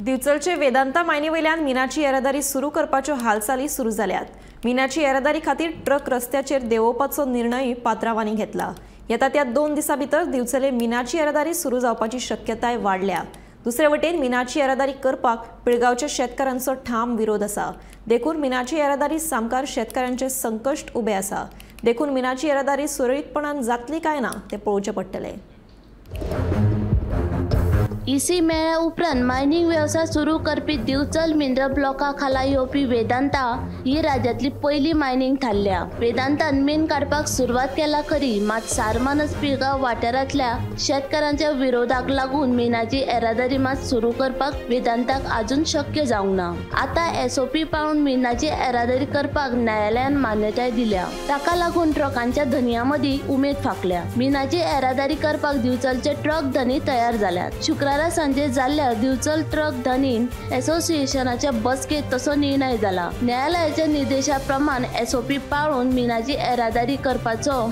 दिवचलचे वेदांता मायनी वयल्यान मिनाची येरादारी सुरू करपाच्यो हालचाली सुरू जाल्यात. मिनाची येरादारी खातीर ट्रक रस्त्याचेर देंवोवपाचो निर्णय पात्रावांनी घेतला. येता त्या 2 दिसां भितर दिवचले मिनाची येरादारी सुरू जावपाची शक्यताय वाडल्या. दुसरे वटेन मिनाची येरादारी करपाक पिळगांवच्या शेतकारांचो ठाम विरोध आसा. देखून मिनाची येरादारी सामकार शेतकारांचे संकश्ट उबे आसा. देखून मिनाची येरादारी सुरळीतपणान जातली काय ना ते पळोवचें पडटलें. इसी मेळ्या उपरांत मायनिंग वेवसाय सुरू करपी दिवचल मिनरल ब्लॉका खाला येवपी वेदांता ही राज्यांतली पयली मायनिंग थारल्या. वेदांतान मीन काडपाक सुरवात केला खरी, मात सारमानस पिळगांव वाठारांतल्या शेतकारांच्या विरोधाक लागून मिनाची येरादारी मात सुरू करपाक वेदांताक अजून शक्य जावंक ना. आतां एसओपी पाळून मिनाची येरादारी करपाक न्यायालयान मान्यताय दिल्या. ताका लागून ट्रकांच्या धनयां मदीं उमेद फांकल्या. मिनाची येरादारी करपाक दिवचलचे ट्रक धनी तयार जाल्यात. शुक्रारा सांजे जाल्ल्या दिवचल ट्रक धनी असोसिएशनाच्या बसकेत तसो निर्णय जाला. न्यायालयाच्या निर्देशा प्रमाण एसओपी पाळून मिनाची येरादारी करपाचो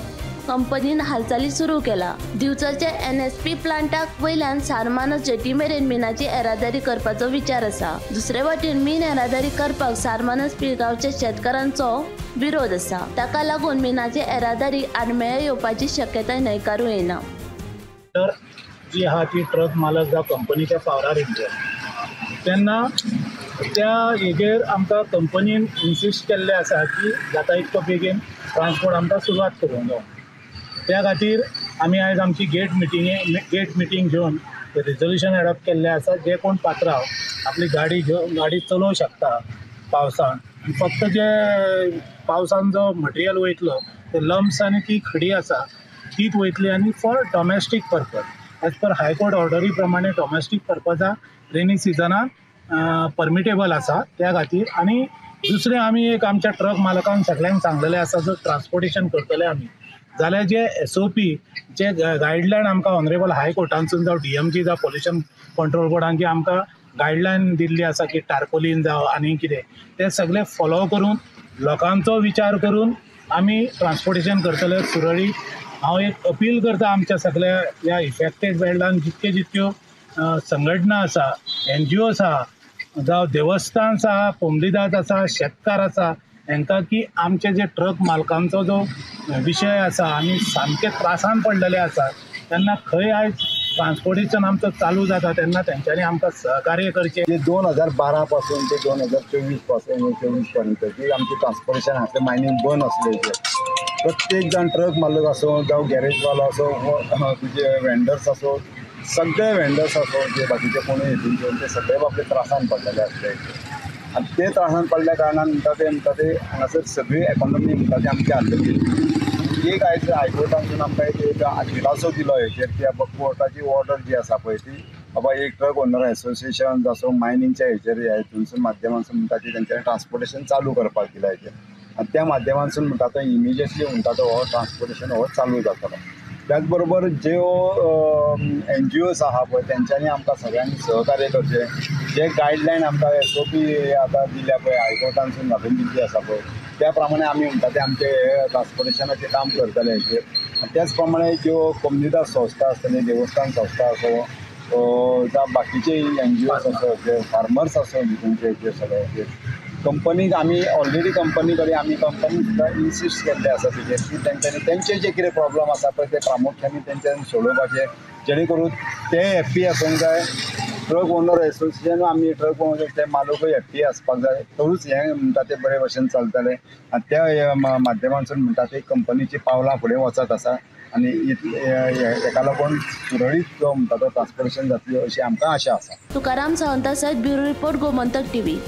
कंपनीन हालचाली सुरू केला. दिवचलच्या एनएसपी प्लांटाक वयल्यान सारमानस जेटी मेरेन मिनाची येरादारी करपाचो विचार आसा. दुसरे वटेन मीन येरादारी करपाक सारमानस पिळगांवच्या शेतकारांचो विरोध आसा. ताका लागून मिनाची येरादारी आडमेळे येवपाची शक्यताय न्हयकारूं येना. जी आहा ती ट्रक मालक जावं कंपनीच्या पावरार येयल्ले तेन्ना त्या हेजेर आमकां कंपनीन इन्सिस्ट केल्लें आसा की जाता इतको बेगीन ट्रान्सपोर्ट आमकां सुरवात करूंक जाय. त्या खातीर आमी आयज आमची गेट मिटींग घेवन रेजोल्युशन एडॉप्ट केल्लें आसा. जे कोण पात्रांव आपली गाडी घेवन गाडी चलोवंक शकता पावसान, फक्त जे पावसान जो मटेरियल वयतलो ते लम्स आनी ती खडी आसा तीच वयतली आनी for domestic purpose as per high court ऑर्डरी प्रमाणे डॉमेस्टीक पर्पजाक रेनी सिजनाक परमिटेबल आसा त्या खातीर. आनी दुसरें आमी एक आमच्या ट्रक मालकांक सगळ्यांक सांगलेलें आसा, जर ट्रान्सपोर्टेशन करतले आमी जाल्यार जे एसओपी जे गायडलायन आमकां ऑनरेबल हायकोर्टांसून जावं डीएमजी जावं पोल्युशन कंट्रोल बोर्डान जी आमकां गायडलायन दिल्ली आसा की टार्पोलीन जावं आनी कितें ते सगळे फॉलो करून लोकांचो विचार करून आमी ट्रान्सपोर्टेशन करतले सुरळीत. हांव एक अपील करता आमच्या सगळ्या ह्या इफेक्टेड बेल्टान जितक्यो जितक्यो संघटना आसा, एनजीओस आहा, जावं देवस्थान आसा, कोमलीदाद आसा, शेतकार आसा, हेंकां की आमचे जे ट्रक मालकांचो जो विशय आसा आमी सामके त्रासान पडलेले आसा तेन्ना खंय आयज ट्रान्सपोर्टेशन आमचो चालू जाता तेन्ना तेंच्यांनी आमकां सहकार्य करचें. जे 2012 पासून ते 2024 पासून 24 पर्यंत जी आमची ट्रान्सपोर्टेशन आसलें मायनींग बंद आसलें, प्रत्येक जाण ट्रक मालक आसूं जावं गॅरेजवालो आसूं, तुजे वेंडर्स आसूं, सगळे वेंडर्स आसूं, जे बाकीचे कोणूय हेतून घेवन ते सगळे आपले त्रासान पडलेले आसले. आनी ते त्रासान पडल्या कारणान म्हणटा ते हांगासर सगळी एकोनॉमी म्हणटा ती आमची हालतली. एक आयज हायकोर्टांतसून आमकां एक दिलासो दिलो हेचेर की बाबा कोर्टाची ऑर्डर जी आसा पळय ती बाबा एक ट्रक ओनर एसोसिएशन आसूं मायनिंगच्या हेचेर ह्या हितूनसून माध्यमांतसून म्हणटा ती तेंच्यांनी ट्रान्सपोर्टेशन चालू करपाक दिला हेचेर. आनी त्या माध्यमांतसून म्हणटा तो इमिजिएटली म्हणटा तो हो ट्रान्सपोर्टेशन हो चालू जातलो. त्याच बरोबर ज्यो एनजीओस आहा पळय तेंच्यांनी आमकां सगळ्यांनी सहकार्य करचें. जे गायडलायन आमकां एसओपी आतां दिल्या पळय हायकोर्टानसून घालून दिल्ली आसा पळय त्या प्रमाणे आमी म्हणटा ते आमचे ट्रान्सपोर्टेशनाचें काम करतले हेचेर. आनी त्याच प्रमाणे ज्यो कोमुनिदाद संस्था आसतली, देवस्थान संस्था आसूं जावं बाकीचे एनजीओस आसूं, जे फार्मर्स आसूं तुमचे हेचेर सगळे हेचेर कंपनीक आमी ऑलरेडी कंपनी कडेन आमी कंपनी सुद्दां इन्सिस्ट केल्ले आसा तेजेर की तेंच्यांनी तेंचे जे कितें प्रॉब्लम आसा पळय ते प्रामुख्यान तेंच्यांनी सोडोवपाचे, जेणे करून ते हॅप्पी आसूंक जाय. ट्रक ओनर एसोसिएशन आमी ट्रक ओनर ते मालकूय हॅप्पी आसपाक जाय, तरूच हें म्हणटा तें बरे भशेन चलतलें. आनी त्या माध्यमांतसून म्हणटा ते कंपनीची पावलां फुडें वचत आसा आनी हेका लागून सुरळीत जो म्हणटा तो ट्रान्सपोर्टेशन जातली अशी आमकां आशा आसा. तुकाराम सावंता सयत ब्युरो रिपोर्ट, गोमंतक टीव्ही.